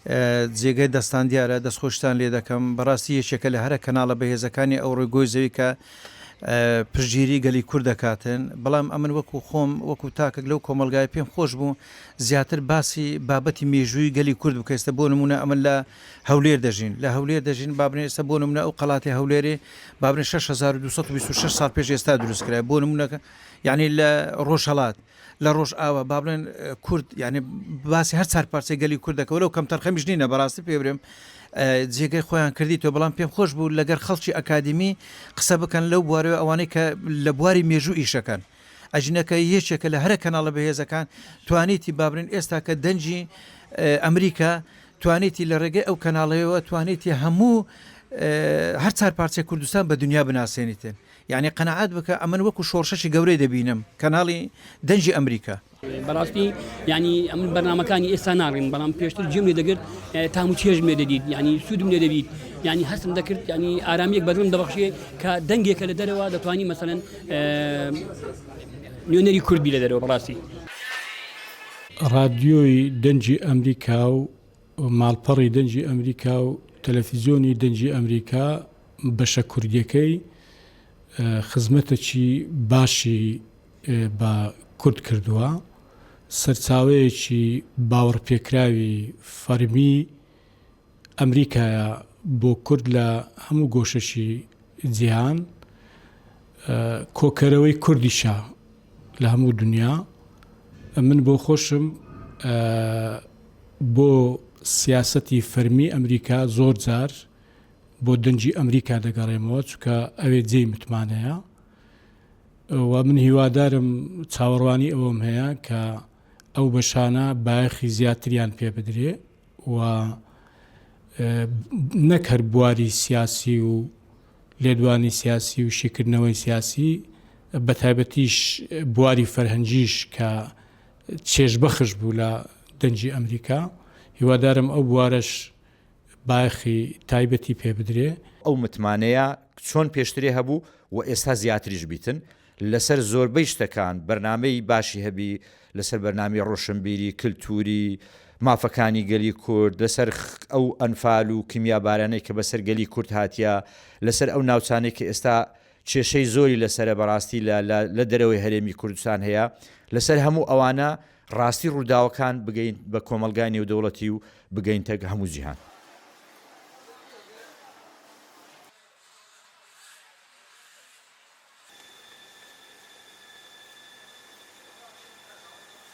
جێگەی دەستان دیارە دەستخۆشتان لێ دەکەم بەڕاستی یەکێکە لە هەرە کەناڵە بەهێزەکانی ئەوڕۆی گۆی زەوی کە پشتگیری گەلی کورد دەکاتن بەڵام ئەمن وەکو خۆم وەکو تاکێک لەو کۆمەڵگای پێم خۆش بوو زیاتر باسی بابەتی مێژووی گەلی کورد بکە ئێستا بۆ نمونە ئەمن لە هەولێر دەژین لە هەولێر دەژین بابنێ ئێستا بۆ نمونە ئەو قەڵاتی هەولێرێ بابنێ 6226 ساڵ پێش ئێستا دروست کرا بۆ نمونەکە یعنی لە ڕۆژهەڵات لە ڕۆژئاوا با بڵێن کورد یعنی باسی هەر چار پارچەی گەلی کورد دەکەوە لەو کەمتەرخەمیش نینە بەڕاستی پێ برێم جێگەی خۆیان کردی تۆ بەڵام پێم خۆش بوو لەگەر خەڵکی ئەکادیمی قسە بکەن لەو بوارەوە ئەوانەی کە لە بواری مێژوو ئیشەکەن ئەژینەکە یەکێکە لە هەرە کەناڵە بەهێزەکان توانیتی با بڵێن ئێستا کە دەنگی ئەمریکا توانیتی لە ڕێگەی ئەو کەناڵەیەوە توانیتی هەموو هەر چار پارچەی کوردستان بە دنیا بناسێنیتن یانی قەناعەت بکە ئەمن وەکو شۆڕشەکی گەورەی دەبینم کەناڵی دەنگی ئەمریکا. بەڕاستی یانی ئەمن بەرنامەکانی ئێستا ناڕیم بەڵام پێشتر جێم لێ دەگرت تام و چێژم لێ دەدیت یانی سوودم لێ دەبیت یانی هەستم دەکرد یانی ئارامیەک بەدڵم دەبەخشێ کە دەنگێکە لە دەرەوە دەتوانی مەسەلەن نوێنەری کورد بی لە دەرەوە بەڕاستی. ڕادیۆی دەنگی ئەمریکا و ماڵپەڕی دەنگی ئەمریکا و تەلەفیزیۆنی دەنگی ئەمریکا بەشە کوردیەکەی خزمەتەکی باشی بە کورد کردووە، سەرچاوەیەکی باوەڕپێکراوی فەرمی ئەمریکایە بۆ کورد لە هەموو گۆشەکی جیهان، کۆکەرەوەی کوردیشە لە هەموو دنیا. من بۆ خۆشم بۆ سیاسەتی فەرمی ئەمریکا زۆر جار بۆ دەنگی ئەمریکا دەگەڕێمەوە چونکە ئەوێ جێی متمانەیە و من هیوادارم چاوەڕوانی ئەوەم هەیە کە ئەو بەشانە بایەخی زیاتریان پێ بدرێ و نەک هەر بواری سیاسی و لێدوانی سیاسی و شیکردنەوەی سیاسی بە تایبەتیش بواری فەرهەنگیش کە چێژبەخش بوو لە دەنگی ئەمریکا هیوادارم ئەو بوارەش بایەخی تایبەتی پێ بدرێ. ئەو متمانەیە چۆن پێشترێ هەبوو و ئێستا زیاتریش بیتن لەسەر زۆربەی شتەکان بەرنامەی باشی هەبی لەسەر بەرنامەی ڕۆشنبیری کلتوری مافەکانی گەلی کورد لەسەر ئەو ئەنفال و کیمیابارانەی کە بەسەر گەلی کورد هاتیە لەسەر ئەو ناوچانەی کە ئێستا کێشەی زۆری لەسەرە بەڕاستی لە لە دەرەوەی هەرێمی کوردستان هەیە لەسەر هەموو ئەوانە ڕاستی ڕووداوەکان بگەین بە کۆمەڵگای نێودەوڵەتی و بگەینتە هەموو جیهان.